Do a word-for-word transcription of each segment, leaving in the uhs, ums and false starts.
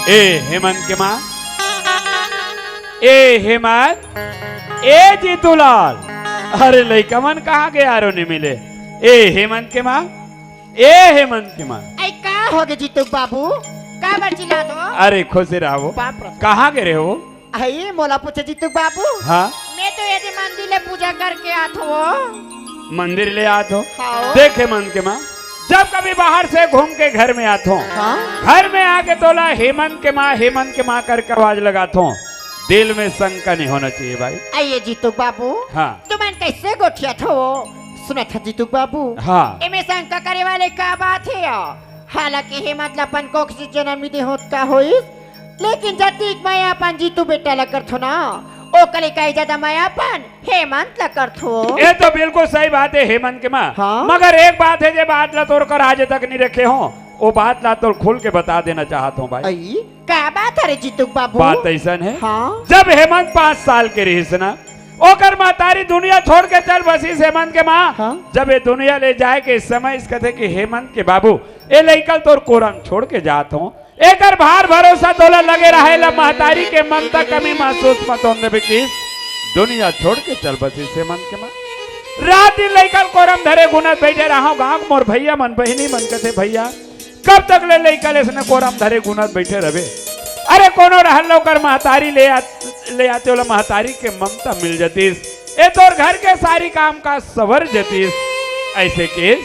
ए हेमंत के माँ, ए हेमंत, ए जीतूलाल, अरे लइका मन कहाँ गे यारो, नइ मिले। ए हेमंत के माँ, ए हेमंत के माँ। अई का होगे जीतू बाबू, काबर चिल्लात हो? अरे खुशी रहो, बाप रे। कहाँ गे रहे हो? अई मोला पूछे जीतू बाबू। हाँ। मैं तो एदे मंदिर ले पूजा करके आत हो। मंदिर ले आत हो? हाँ। देख हेमंत के माँ, जब कभी बाहर से घूम के घर में आत हो, हाँ। घर में आके तोला हेमंत के माँ, हेमंत के माँ करके आवाज लगात हो, दिल में शंका नहीं होना चाहिए भाई। अई जीतू बाबू। हाँ। तुमन कैसे गोठियात हो? सुनत हो जीतू बाबू। हाँ। एमे शंका करे वाले का बात हे? हालांकि हेमंत ला अपन कोख से जन्म नइ दे होत का होइस, लेकिन जतिक मया अपन जीतू बेटा ला करथो ना, ओकर ले कहीं ज्यादा मया अपन हेमंत ला करथो। ये तो बिल्कुल सही बात हे हेमंत के माँ। हाँ? मगर एक बात हे, जे बात ला तोर कर आज तक नइ रखे हो, वो बात ला तोर खुल के बता देना चाहत हो भाई। अई, का बात हे रे जीतू बाबू? बात अइसन हे, हाँ? जब हेमंत पाँच साल के रहिस ना, ओकर महतारी दुनिया छोड़ के चल बसिस हेमंत के माँ। हाँ? जब ये दुनिया ले जाए के समय इस कथे कि हेमंत के बाबू, ए लइका ल तोर कोरा म छोड़ के जात हो, एकर भार भरोसा तोला लगे रहे ला महतारी के ममता कमी महसूस मत होन देबे किस। दुनिया छोड़ के चल बसिस हेमंत के माँ। रात दिन लइका ल कोरा म धरे गुनत बइठे रहो, गाँव के मोर भइया मन बहिनी मन कथे, भइया कब तक ले लइका ल अइसने कोरा म धरे गुनत बइठे रहिबे? अरे कोनो रहल ओकर महतारी ले आ, ले आते ओला महतारी के ममता मिल जतिस। ए तोर घर के सारी काम काज सवर जतिस। अइसे केस,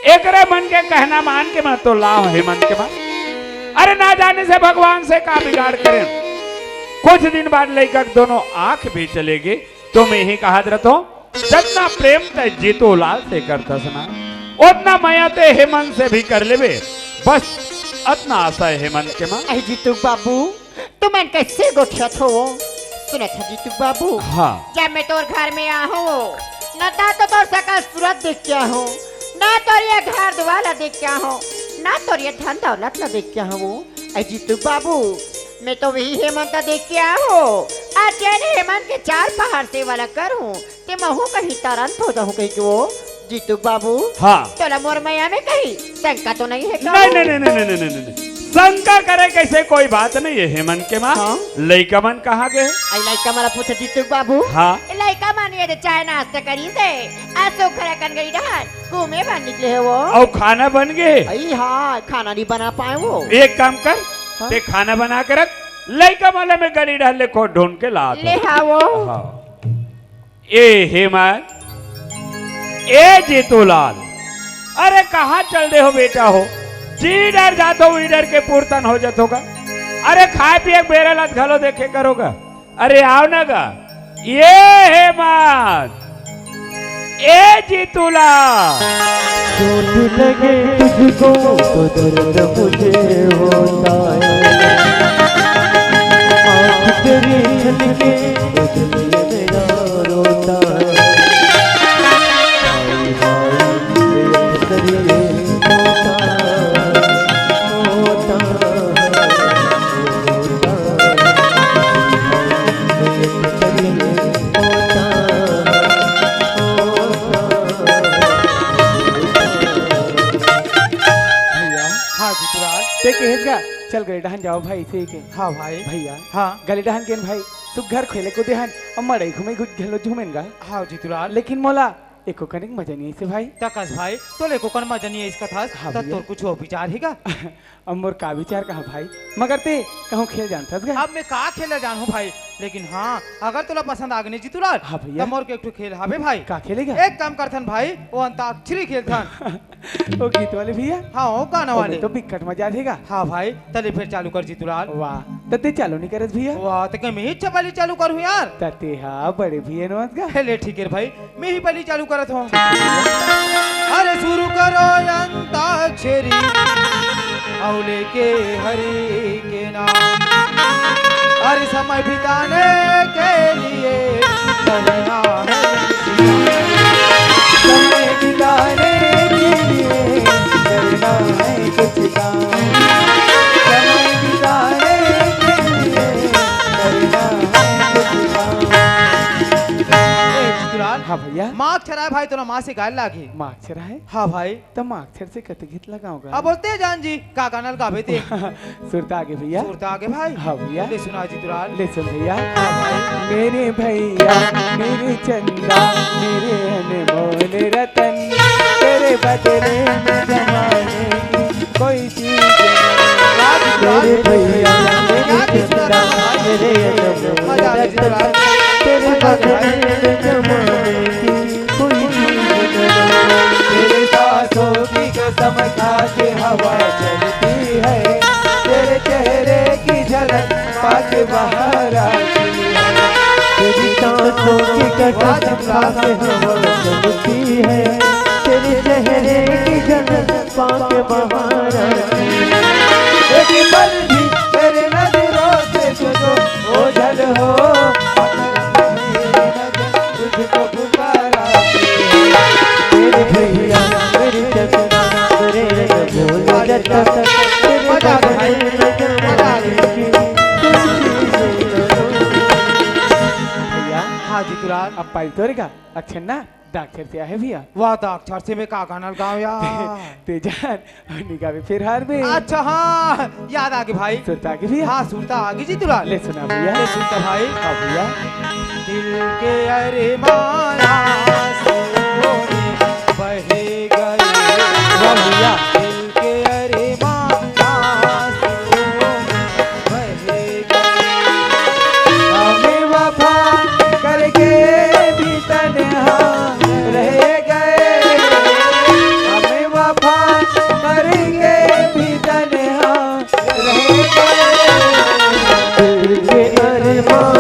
एकरे मन के कहना मान के मैं तो लाव हेमंत के माँ। अरे ना जाने से भगवान से का बिगाड़ करें। कुछ दिन बाद लइका के दोनों आँख भी चले गे, तो मैं ही कहत रहत हो, जतना प्रेम तैं जीतू लाल से करथस ना, ओतना मया तैं हेमंत से भी कर लेबे। बस अतना आशा हे हेमंत के माँ। अई जीतू बाबू, तुमन कैसे गोठियात हो? सुनत हो जीतू बाबू? हाँ। जब मैं तोर घर में आहूँ, न ता तो तोर सकल सूरत देख के आहूँ, न तोर ये घर दुआर ला देख के आहूँ, न तोर ये धन दौलत ला देख के आहूँ। अई जीतू बाबू, मैं तो वही हेमंत ला देख के आहूँ, अउ जेन हेमंत के चार पहाड़ सेवा ला करहूँ, ते महूँ कहीं तरंत हो जाहूँ कहिके वो। जीतू बाबू, हाँ। तोला मोर मया में कहीं शंका तो नइ हे का? नहीं, नहीं, नहीं। शंका करे कैसे कोई बात नइ हे हेमंत के माँ। हाँ। लइका मन कहाँ गे? अई लइका मन ला पूछे जीतू बाबू। हाँ। लइका मन ये दे चाय नाश्ता करिस हे, अउ सुघर अकन गली डहर घूमे बर निकले हे वो। अउ खाना बन गे? अई हाँ, खाना नइ बना पाए वो। एक काम कर, हाँ। तैं खाना बना के रख, लइका मन ला मैं गली डहर ले खोज ढूंढ के लात हूँ। ले हाँ वो। हाँ। ए हेमंत, ए जीतूलाल, अरे कहाँ चल दे हो बेटा हो? जी डर जात हो, उही डर के पुरतन हो जात हो गा। अरे खाए पिए के बेरा ला घलो देखे करो गा। अरे आव ना गा। ए हेमंत, ए जीतूलाल। चोट लगे तुझको तो दर्द मुझे होता है। आँख तेरी छलके तो दिल ये मेरा रोता है। हाय हाय, ये अक्सर ये होता है, होता है, होता है। हाय हाय, ये अक्सर ये होता है, होता है। भैया। हाँ जीतूलाल। तैं कहेस गा, चल गली डहन जाओ भाई, ठीक हे। हाँ भाई। भैया। हाँ। गली डहन गेन भाई, सुघर खेले कूदे हन, अउ मड़ई घूमे घुट घलो झूमेन गा। हाँ जीतूलाल। लेकिन मोला एको कनिक मजा नइ आइस भाई। त कस भाई, तोला एको कन मजा नइ आइस कथस, हाँ त भैया। तोर कुछ अउ विचार हे का? अब मोर का विचार कहा भाई, मगर तैं कहूँ खेल जानथस गा? अब मैं का खेल जानहूँ भाई, लेकिन हाँ, अगर तोला पसंद आगे नहीं जीतूलाल, हाँ भैया। त मोर के एक ठो खेल हावे भाई। का खेले गा? एक काम करथन भाई, वो अंताक्षरी खेलथन। वो गीत वाले भैया? हाँ, वो गाना वाले। तो बिकट मजा आथे गा। हाँ भाई, त ले फिर चालू कर जीतूलाल। वाह, त तैं चालू नइ करस भैया? वाह, त कहीं मैं ही चपाली चालू करूँ यार। त तैं हा बड़े भैया नोहस गा। ले ठीक हे भाई, मैं ही पहली चालू करत हूँ। अरे शुरू करो अंताक्षरी, अउ लेके हरि के नाम। अरे समय बिताने के लिए करना है कुछ काम। समय बिताने के लिए करना है कुछ काम। समय बिताने के लिए करना है कुछ काम। ए, जीतूलाल, हाँ भैया। माँ अक्षर आय भाई, तोला माँ से गाय लागे। माँ अक्षर आय? हाँ भाई। त माँ अक्षर से कते गीत लगावगा? अब बोलते जान जी, का गाना लगाबे ते? सुरता आगे भैया। सुरता आगे भाई। हाँ भैया। ले सुना जी दुलाल। ले सुन भैया। हाँ भाई। मेरे भैया, मेरे चंदा, मेरे अनमोल रतन, तेरे बदले में जमाने की कोई चीज नहीं। वाह जी, वाह। मेरे भैया, मेरे चंदा, मेरे अनमोल रतन, तेरे बदले में जमाने की कोई चीज नहीं। तेरे सांसों की कसम खा के हवा चलती है, तेरे चेहरे की झलक पाके बाहर आती है। तेरी सांसों की कसम खा के हवा चलती है, तेरे चेहरे की झलक पाके बाहर आती है। एक पल भी तेरे नजरों से तुझको ओझल हो, तुझको पुकारा। मेरे भैया, मेरी चंदा, मेरे बोल जता, तेरे बदन में जमाने की कोई चीज नहीं। भैया, हाँ जी दुलाल। अब पाई तोरेगा, अक्षर ना दाक्षर से आहे भैया। वाह, दाक्षर से मैं का गाना गाऊं यार? ते जान, नहीं गावे फिर हार में। अच्छा हाँ, याद आगे भाई। सुरता आगे भैया। हाँ, सुरता आगे जी दुलाल। ले सुना भैया। ले सुनता भाई। हाँ भैया। दिल के अरमान आंसुओं में बह गए। वाह भैया। दिल के अरमान आंसुओं में बह गए। हमें वफा करके भी तन्हा रह गए। हमें वफा करके भी तन्हा रह गए। दिल के अरमान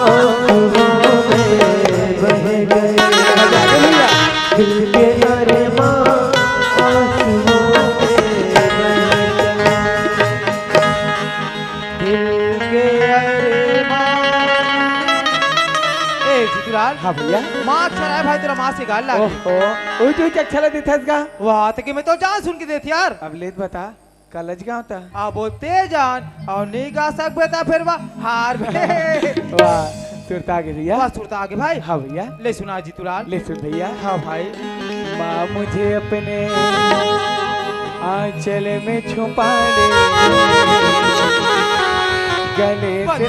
आंसुओं में बह गए। दिल के अरमान आंसुओं में बह गए। दिल के अरमान। ए, जीतूलाल। हाँ भैया। माँ अक्षर आय भाई, तोला माँ से गाल लागे। ओहो, उही तो अच्छा ला देथस गा। वाह, त के मैं तो जान सुन के देत यार। अब लेत बता, का लज गाँव ता? आ बोलते जान, अउ नहीं गा सकबे ता फिर वाह, हार बे। वाह, सुरता आगे भैया। वाह, सुरता आगे भाई। हाँ भैया। ले सुना जी। तुलाल। ले सुन भैया। हाँ भाई। माँ मुझे अपने आंचल में छुपा ले, गले से।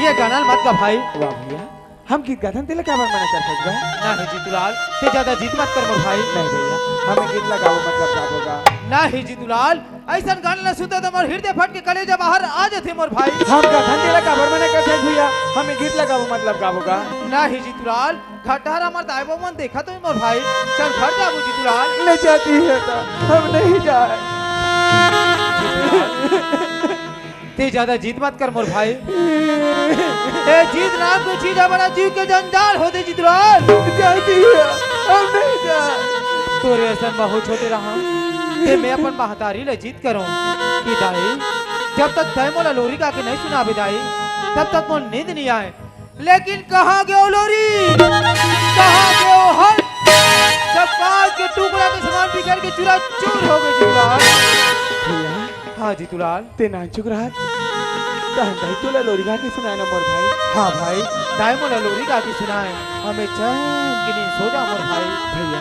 ये गाना मत गा भाई। वाह भैया, हम गीत गाथन, तेला काबर मना करथस बे? नहीं जीतूलाल, ते ज्यादा जिद मत कर मोर भाई। नहीं भैया, हमें गीत ला गाबो मतलब गाबो गा। नहीं जीतूलाल, अइसन गाना ला सुनथों त मोर हृदय फट के कलेजा बाहर आ जाथे मोर भाई। हम गाथन, तेला काबर मना करथस भैया, हमें गीत ला गाबो मतलब गाबो गा। नहीं जीतूलाल, घर डहर हमर दाई बहू मन देखत होही मोर भाई। चल घर जाबो जीतूलाल। ले जाती है त हम नहीं जाए। ते ज्यादा जिद मत कर मोर भाई। ए जिद नाम के चीज ह बड़ा जीव के जंजाल होथे जीतूलाल। जाती है, हम नहीं जाए। तोरे असन बहुत छोटे रहा, ते मैं अपन महतारी ले जिद करों कि दाई, जब तक तैं मोला लोरी गा के नहीं सुनाबे दाई, तब तक मोर नींद नहीं आए। लेकिन कहाँ गे ओ लोरी? कहाँ गे ओ हल? जब कांच के टुकड़ा के समान बिखर के चूरा चूर हो गे जीतूलाल। भैया। हाँ जीतूलाल। ते नानचुक रहत, तहन दाई तोला लोरी गा के सुनाए ना मोर भाई। हाँ भाई, दाई मोला लोरी गा के सुनाए, हमें चैन के नींद सो जा मोर भाई। भैया,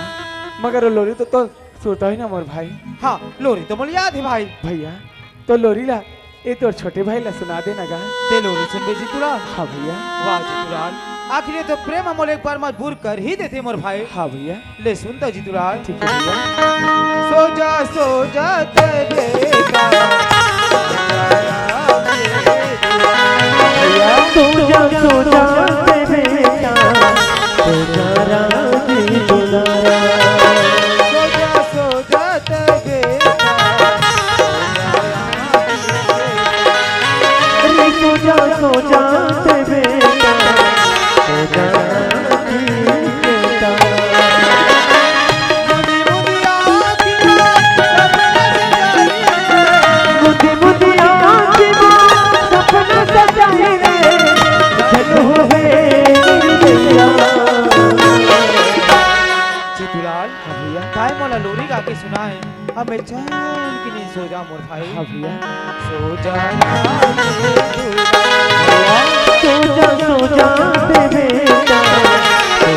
मगर ओ लोरी तो, तो सुरता होही ना मोर भाई। हाँ, लोरी तो मोला याद हे भाई। भैया, तो लोरी ला ए तोर छोटे भाई ला सुना दे ना गा। ते लोरी सुनबे जीतूलाल? हाँ भैया। वाह जीतूलाल, आखिर ये तो प्रेम मोला एक बार मजबूर कर ही देथे मोर भाई। हाँ भैया। ले सुन त जीतूलाल। ठीक है भैया। सो जा, सो जा तेरे का। भैया। सो जा, सो जा तेरे का। सो जा राजी दुलारा। सो जा, सो जा तेरे का। अरे सो जा, सो जा ते बेटा, सो जा जी बेटा। मुदी मुदी आँखी मा सपना सजाई रे। मुदी मुदी आँखी मा सपना सजाई रे। चलो हे भैया। जीतूलाल। हाँ भैया। काय मोला लोरी गा के सुनाए। हमें चैन की नींद सो जा मोर भाई। हाँ भैया। सो जा ना रे तू। सो जा, सो जा बे बेटा। सो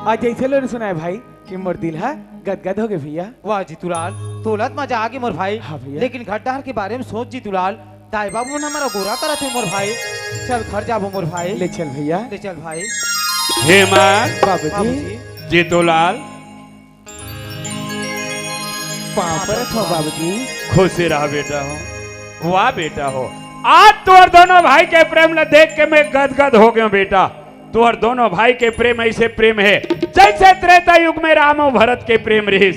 आज जइसे लोगन सुनाए भाई कि मोर दिल ह गदगद होगे भइया। वाह जीतूलाल, तोला त मजा आगे मोर भाई। हाँ भइया। लेकिन घर डहर के बारे में सोच जीतूलाल, दाई बाबू मन हमर अगोरा करत हे मोर भाई। चल घर जाबो मोर भाई। ले चल भइया। ले चल भाई। हेमंत, बाबूजी। बाबूजी। जीतूलाल, पाँव परत हों बाबूजी। खुशी रह बेटा हो। वाह बेटा हो, आज तोर दोनों भाई के प्रेम ला देख के मैं गदगद हो गेंव बेटा। तोर दोनों भाई के प्रेम अइसे प्रेम हे, जइसे त्रेता युग में राम अउ भरत के प्रेम रिहिस।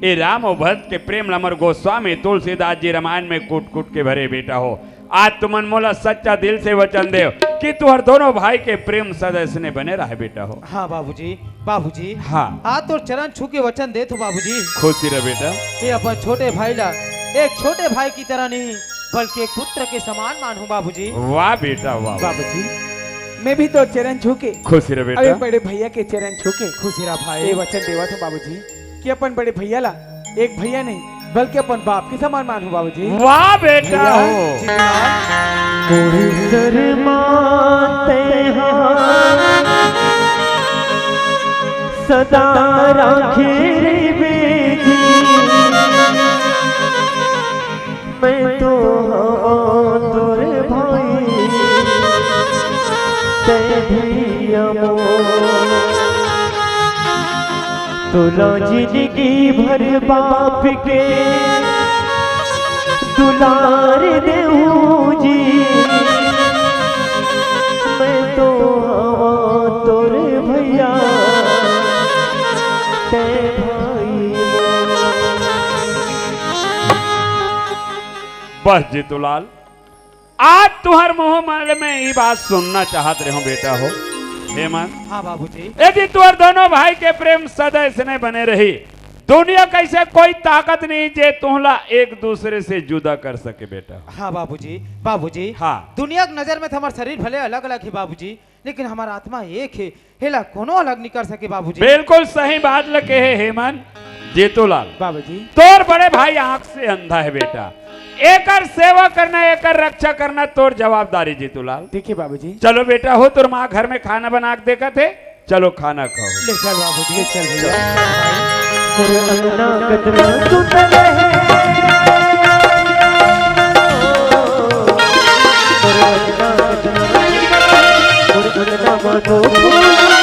ए राम अउ भरत के प्रेम ला हमर गोस्वामी तुलसीदास जी रामायण में कूट कूट के भरे बेटा हो। आज तुमन मोला सच्चा दिल से वचन देव कि तुहर दोनों भाई के प्रेम सदा अइसने बने रहे बेटा हो। हाँ बाबूजी, बाबूजी। हाँ। आज तोर चरण छू के वचन देत हों बाबूजी। खुशी रह बेटा। ये अपन छोटे भाई ला एक छोटे भाई की तरह नहीं, बल्कि एक पुत्र के समान मानहूँ बाबूजी। वाह बेटा वाह। बाबूजी, मैं भी तोर चरण छू के, खुशी रह बेटा। अउ बड़े भइया के चरण छू के खुशी रह भाई। ये वचन देवत हों बाबूजी कि अपन बड़े भइया ला एक भइया नहीं, बल्कि अपन बाप के समान मानहूँ बाबूजी। वाह बेटा भइया। हो। कोई शर्मा तेहा सदा राखे रे बेटी, मैं तो हवं तोर भाई, तैं भइया मोर। तोला जिनगी भर बाप के दुलार देहूं जी, मैं तो हवं तोर भइया, तैं भाई मोर। बस जीतूलाल, आज तुहर मुंह में मैं ये बात सुनना चाहत रहे हूँ बेटा हो। हेमंत, हाँ बाबूजी। यदि तुहर दोनों भाई के प्रेम सदा अइसने बने रही, दुनिया के अइसे कोई ताकत नहीं जे तुहला एक दूसरे से जुदा कर सके बेटा। हाँ बाबूजी, बाबूजी। हाँ। दुनिया के नजर में तो हमर शरीर भले अलग अलग हे बाबूजी, लेकिन हमर आत्मा एक हे, एला कोनो अलग नइ कर सके बाबूजी। बिल्कुल सही बात ल कहे हेमंत। जीतूलाल, बाबूजी। तोर बड़े भाई आंख से अंधा हे बेटा, एकर सेवा करना, एकर रक्षा करना तोर जवाबदारी जीतूलाल। ठीक हे बाबूजी। चलो बेटा हो, तोर माँ घर में खाना बना के देखत हे, चलो खाना खाओ। ले चल बाबूजी, ले चल भइया। तोर अंगना कतना सुंदर हे। तोर अंगना कतना सुंदर हे। तोर अंगना मा दो फूल